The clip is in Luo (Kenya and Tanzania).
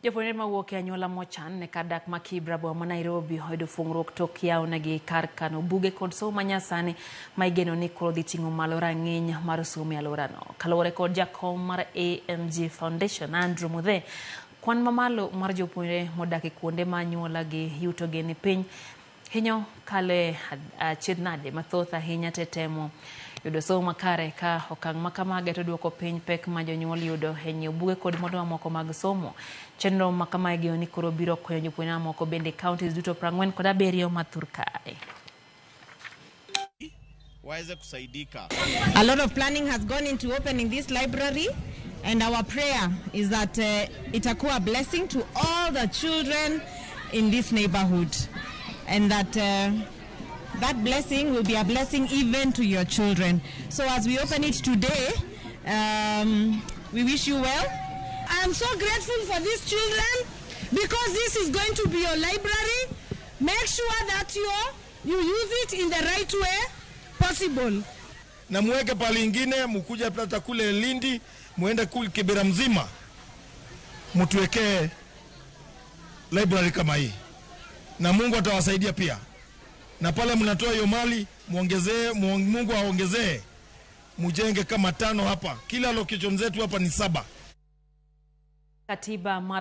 Jopuonjre mawuok e anyuola mochan ne kar dak ma Kibra, boma ma Nairobi, oyudo fuong'ruok tok yawnegi kar kano buge kod somo manyasani ma igeno ni koro dhi ting'o malo rang'iny mar somo e alworano. Kaluwore kod jakom mar AMG Foundation, Andrew Muthe, kwan mamalo mar jopuonjre modak e kuonde ma anyuola gi yutogi ni piny hinyo kalo e achiedh nade mathoth ahinya te temo yudo somo makare ka okang' ma kamage to duoko piny pek ma jonyuol yudo e nyiewo buge kod mwandu mamoko mag somo. Chenro ma kamae igeno ni koro biro konyo jopuonjre mamoko bende e counties duto 47 ma thur kae. Waweze kusaidika. A lot of planning has gone into opening this library, and our prayer is that itakuwa a blessing to all the children in this neighborhood, and that that blessing will be a blessing even to your children. So as we open it today, we wish you well. I'm so grateful for these children because this is going to be your library. Make sure that you use it in the right way possible. Na muweke pale ingine, mkuja hata kule Lindi, muende kule Kibera mzima, mtuwekee library kama hii, na Mungu atawasaidia pia. Na pale mnatoa hiyo mali muongezee, Mungu aongezee, mujenge kama tano hapa. Kila location zetu hapa ni saba. Katiba mar